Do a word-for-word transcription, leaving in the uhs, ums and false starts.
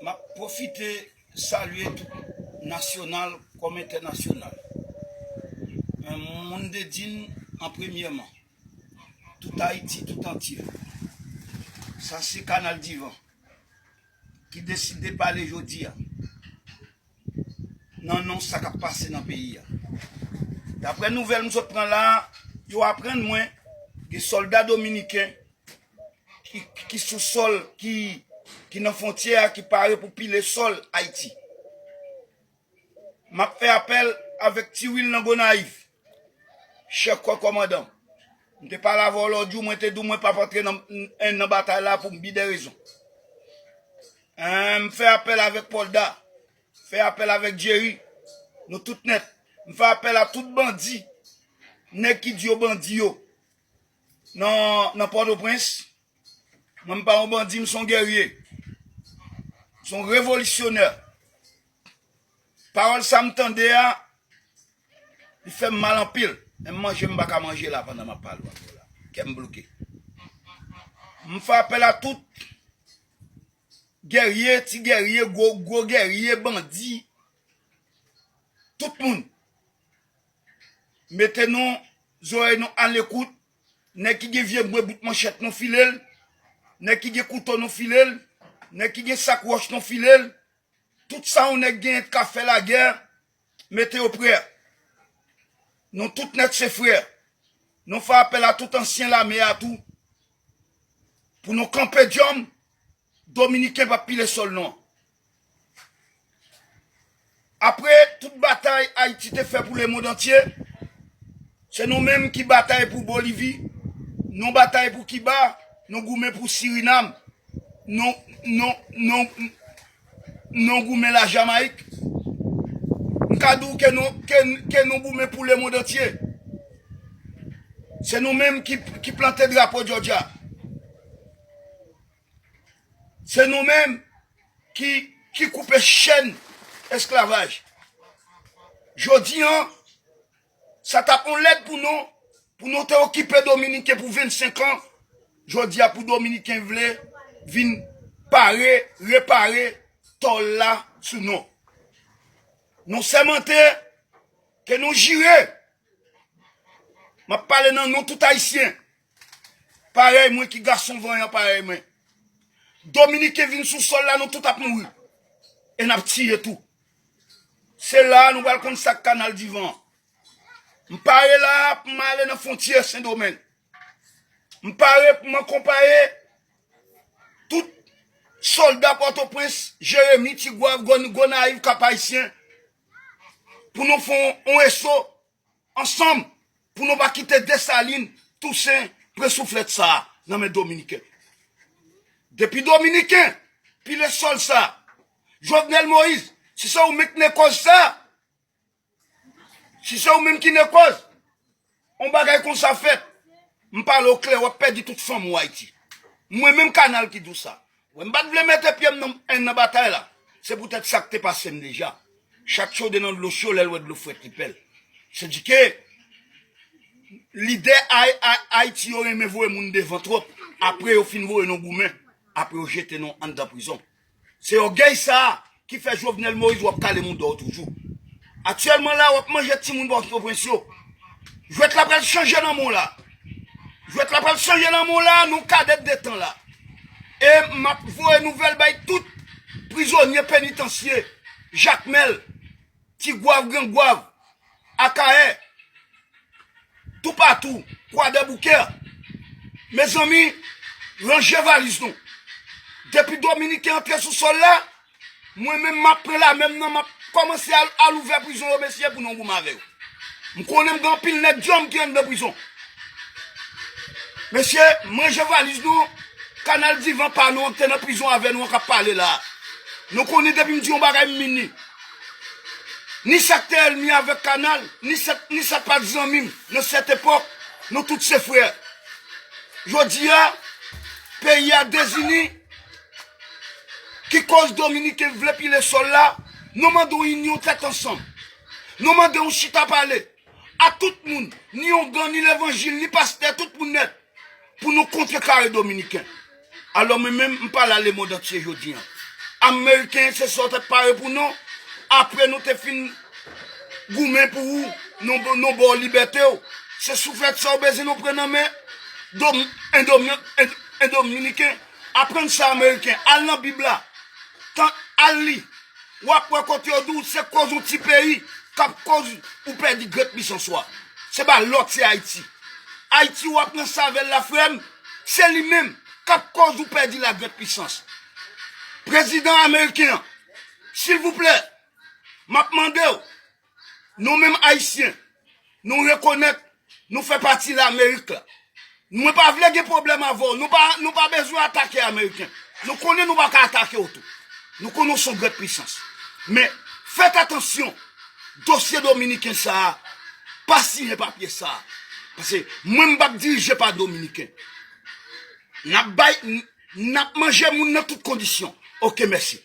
M ap pwofite salye tout nasyonal kòm entènasyonal. Men moun de Din an premyèman, tout Ayiti tout antye. Sa se Kanal Divan ki deside pale jodi a nan non sa k ap pase nan peyi a. Daprè nouvèl m sot pran la, yo aprann mwen gen sòlda dominiken ki, ki sou sòl, ki, ki nan fwontyè a, ki pare pou pile sòl Ayiti. M ap fè apèl avèk Ti Wil nan Gonayiv, chèf kò kòmandan. M te pale avè w lòt jou, mwen te di w mwen p ap antre nan, nan batay la pou m bidè rezon. Hein, m fè apèl avèk Pòlda, fè apèl avèk Jerry, nou tout nèt. M fè apèl a tout bandi, nèg ki di yo bandi yo, nan, nan Pòtoprens. Mwen, m pa yon bandi, m se yon gèrye. M se yon revolisyonè. Pawòl sa m tande a, li fè m mal anpil. Menm manje, m pa ka manje la pandan m ap pale w avè w la. Kè m bloke. M fè apèl a tout gèrye, ti gèrye, gwo, gwo gèrye, bandi, tout moun. Mete nou, zòrèy nou alekout. Nèg ki gen vye bwe bout manchèt, nou file l. Nèg ki gen kouto, nou file l. Nèg ki gen sak wòch, nou file l. Tout sa yon nèg genyen t ka fè lagè, mete yo prè. Nou tout nèt se frè. Nou fè apèl a tout ansyen lame a tou, pou nou kanpe djòm. Dominiken p ap pile sòl nou an. Apre tout batay Ayiti te fè pou lemonn antye, se nou menm ki batay pou Bolivi, nou batay pou Kiba, nou goumen pou Sirinam, nou, nou, nou, nou goumen Lajamayik. M ka di w ke nou, ke, ke nou goumen pou lemonn antye. Se nou menm ki, ki plante drapo Jòjya. Se nou menm ki, ki koupe chèn esklavaj. Jodi an, sa t ap yon lèd pou nou, pou nou te okipe Dominiken pou vennsenk an. Jodi a, pou Dominiken vle vin pare, repare tò l la sou nou. Nou sèmante ke nou jire. M ap pale nan non tout Ayisyen. Parèy mwen ki gason vanyan parèy mwen. Dominiken vin sou sòl la, nou tout ap mouri. E n ap tiye tou. Se la a nou pral konn sa k Kanal Divan an. M pare la a pou m ale nan fwontyè Sendomeng. M pare pou m akonpaye tout sòlda Pòtoprens, Jeremi, Tigwav, Gòn-, Gonayiv, Kap Ayisyen, pou nou fè yon, yon eso ansanm pou nou pa kite Desalin, Tousen, pran souflèt sa a nan men Dominiken. Depi Dominiken pile sòl sa a, Jovenel Moïse, si se ou menm k nekòz sa a, si se ou menm ki nekòz, yon bagay konsa fèt, m pale w klè, w ap pèdi tout fanm ou Ayiti. Mwen menm Kanal ki di w sa. Mwen m pa t vle mete pye m nan, nan batay la. Se poutèt sa k te pase m deja. Chat chode nan dlo cho, lè l wè dlo frèt li pè l. Sètadi ke lidè Ay-, Ay-, Ayiti yo renmen voye moun devan twòp. Apre yo fin voye nou goumen, apre yo jete nou anndan prizon. Se ògèy sa a ki fè Jovenel Moïse w ap kale mouda w toujou. Aktyèlman la, w ap manje timoun Pòtoprens yo. Jwèt la pral chanje nan men w la. Jwèt la pral chanje nan men w la, nou kadèt de tan la. E m ap voye nouvèl bay tout prizonye penitansye, Jakmèl, Tigwav, Grangwav, Akayè, toupatou, Kwadèboukè. Mezanmi, ranje valiz nou. Depi Dominiken antre sou sòl la, mwen menm m ap pran lame m nan, m ap kòmanse al, al ouvè prizon yo, mesye, pou nou goumen avè yo. M konnen m gen anpil nèg djanm ki anndan prizon. Mesye, m ranje valiz nou, Kanal Divan pa nou an ki te nan prizon avè nou an k ap pale la a. Nou konnen depi m di yon bagay, m mean li. Ni sa k te ènmi avèk Kanal, ni sa, ni sa k pa t zanmi m nan sèt epòk, nou tout se frè. Jodi a, peyi a dezini, ki koz Dominiken vle pile sòl la, nou mande yon inyon tèt ansanm. Nou mande yon chita pale a tout moun, ni ongan, ni levanjil, ni pastè, tout moun nèt, pou nou kontrekare Dominiken. Alò mwen menm, m pale a lemonn antye jodi a. Ameriken, se sa w t ap pare pou nou. Apre nou te fin goumen pou ou, nou, nou ba w libète w. Se souflèt sa w bezwen nou pran nan men dom, en, dom, en, en Dominiken. Aprann sa Ameriken. Al nan Bib la. Tan, al li. W ap wè kote yo di w se koz yon ti peyi k ap koz ou pèdi grenn pisans ou a. Se pa lòt, se Ayiti. Ayiti w ap nan savèl la, frè m, se li menm k ap koz ou pèdi la grenn pisans. Prezidan ameriken an, silvouplè, m ap mande w, nou menm Ayisyen, nou rekonèt nou fè pati Lamerik la. Mwen pa vle gen pwoblèm avè w. Nou pa, nou pa bezwen atake Ameriken. Nou konnen nou pa ka atake w tou. Nou konnen w se yon grenn pisans. Men, fèt atansyon, dosye Dominiken sa a, pa siyen papye sa a. Paske mwen, m p ap dirije pa Dominiken. N ap bay, n, n ap manje moun nan tout kondisyon. Oke, mèsi.